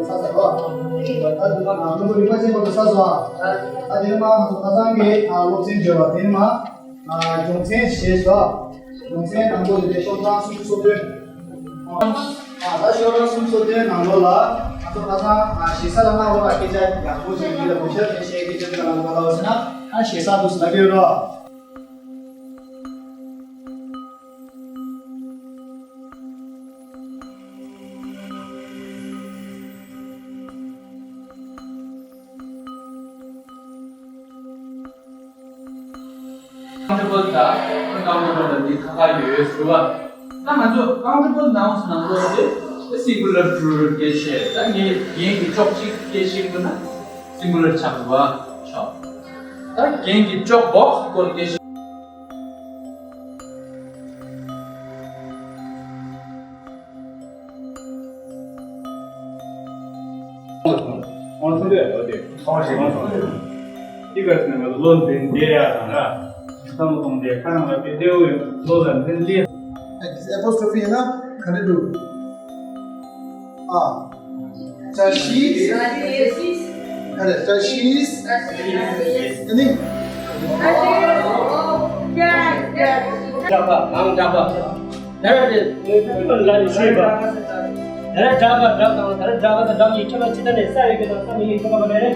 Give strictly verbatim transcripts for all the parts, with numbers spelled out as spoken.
ས་ས་བ། ད་དུ་ང་ཚོ་རིག་པ་ཅན་པ་དུ་ས་སོ། ད་དེ་ནི་མ་ང་ཚོ་ཁ་སང་གི་སློབ་ཚན་བརྗོད་པ་དེ་ནི་མ་སྦྱོང་ཚན་ཞེས་སོ། སྦྱོང་ཚན་དང་པོ་དེ་ཤོག་གྲངས་སུམ་ཅུ་སོ་བདུན། ད་ཤོག་གྲངས་སུམ་ཅུ་སོ་བདུན་ནང་ལོགས་ལ་ང་ཚོ་ཁ་སང་ཞེ་ས་ལ་གནང་བ་སྐད་ཆ་ཡག་པོ་ཞིག་འདི་ལ་གོ་ཆ་དེ་བཤད་ཀྱི་ཅན་ལ་གོ་ལ་བ་ཟེར་ན་ཨ་ཞེ་ས་དུ་ཟེར་ལ་གི་ཡོད་རོ། ཀམ་ཊི་བལ་དང་ཀམ་ཊི་བལ་ལ་འདི་ཁ་ཁ་ཡོད་ཟེར་བ། ད་ང་ཚོ་ཀམ་ཊི་བལ་ནའུན་ནང་ལོགས་དེ་སིང་གུ་ལར་པུ་ལ་རལ་སྐད་བཤད། ད་ངས་རྒན་གྱི་ཅོག་གཅིག་སྐད་བཤད་དགོས་ན་སིང་གུ་ལར་ཆགས་འདུག་བ། ཆོག་ད་རྒན་གྱི་ཅོག་བོག་སི་སྐོར་སྐད་བཤད། ཁོང་ཚོ་ལས་ལོ་དེ་ཁོང་ཞིག་ཁོང་ཚོ་ལས་དེ་ག་ནས་ང་ཚོ་བློ་འཛིན་བདེ་ཡ་དང་ར་བསམ་བློ་གཏོང་བདེ་ཁ་ནང་ལ་དེ་བདེ་བོ་ཡོད་བློ་ལ་འཛིན་ལས། This apostrophe ཡིན་ན་ག་འདྲ་འདུག་ཨ། བཀྲ་ཤིས། ག་རེ་བཀྲ་ཤིས། ཨ་ནི། ཀྲག་པ་མང་ཀྲག་པ། ད་རེས་དེ་ལ་ནི་ཤེས་པ། ད་རེས་ཀྲག་པ་ཀྲག་དང་ད་རེས་ཀྲག་པ་དང་ཀྲག་གཉིས་ཁྱད་པར་ཅི་ལྟར་ནས་ས་ཡི་གེ་དང་ས་མི་ཡི་གེ་ཁྱད་པར་ག་རེ་རེད།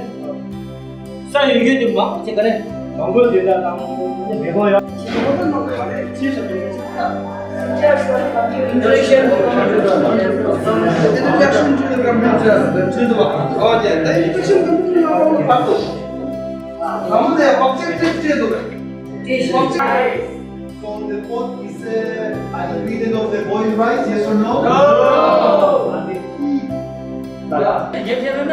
ས་ཡི་གེ་དེ་མང་པོ་ཅིག་ག་རེ། མང་པོ་དེ་འདྲ་དང་མི་དགོས་ཡ། So the pot is uh, an ingredient of the boiled rice, yes or no? No! And the tea. རྒྱབ་བྱས་ན་ན་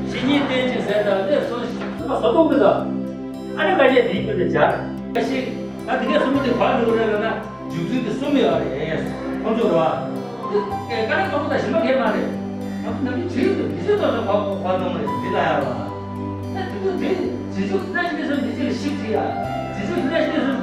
ཇི་སྙེད་བསྟན་ཅིང་ཟེར་དང་ནས་སོ་ཞིག་ལ་སོ་སྟོང་གི་ད། ཨ་ནི་ཁ་ཤས་དེའི་སྐོར་ལ་སྦྱར། ཁ་ཤས་ད་དེ་གས་གསུམ་པོ་དེ་ག་འགྲོ་གི་རེད་ལབ་ན་འཇུག་ཚུལ་དེ་གསུམ་ཡོད་རེད། ཁོང་ཚོ་རེད་བ། དེ་ཀ་ར་ཀ་པོ་དང་ཞིམ་པ་གས་མ་རེད། ང་ཚོ་ནམ་རྒྱུན་བྲིས་འདུག་དེ་ཚོ་ཏོག་ཙམ་གོ་གོ་གནང་རེད་འདི་ལ་ཡར་བ། ད་དེ་ཚོ་དེ་བྲིས་འཇུག་ན་ཞིག་དེ་ཚོ་འདི་ཚོ་ཞིབ་བྲིས་ཡ། བྲིས་འཇུག་ན་ཞིག་དེ་ཚོ་